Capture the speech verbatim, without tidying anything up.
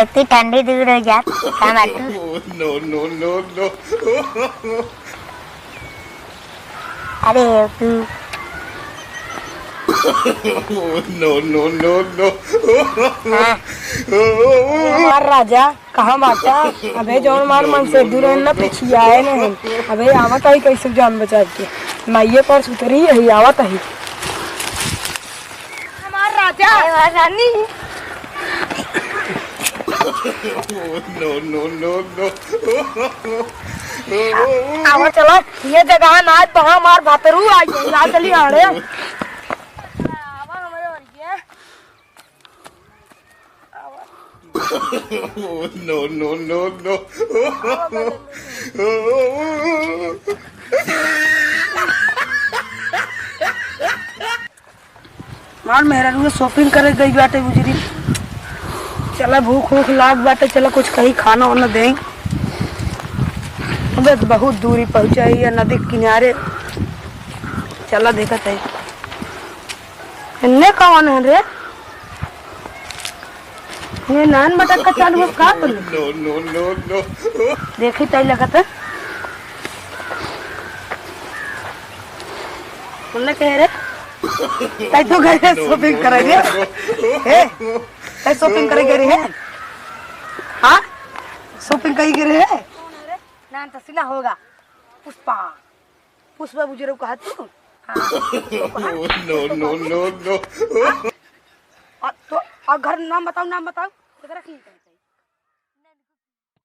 इतनी ठंडी दूर हो जात, का बात तू? No, no, no, no। अरे तू। No, no, no, no। हाँ। हमार राजा, कहाँ बाटा? अबे जौन मार मन से दूर है ना, पिछियाए नहीं। अबे आवत ही कैसे जान बचा के। माइये पर सुतरी है, आवत ही। हमार राजा। अरे हमार रानी। No, no, no, no। आवा चला, ये जगह ना आज बहा मार भातरू आई है, आ चली आड़े। आवा हमारे और ये। No, no, no, no। हमार मेहरारू shopping करे गई बाटे बुजरी। चला भूख ऊख लाग बाटे, चला कुछ कहीं खाना वाना दें। अबे बहुत दूरी पहुँचा है ये नदी के किनारे। चला देखत है। इन्ने कौन है रे? ये नान मटक का चालू हो का कर? No, no, no, no। देखी तई लगत है। उन्ने कहे रे? तई तो गए रे shopping करे रे। हे, तई shopping करे गए रे है? हाँ? Shopping कहीं गए रे है? नाम तो सुना होगा, पुष्पा। पुष्पा बुजुर्ग कहा तू? हाँ। No, no, no, no। आ, तो, आ, घर नाम बताओ, नाम बताओ। केकरा की?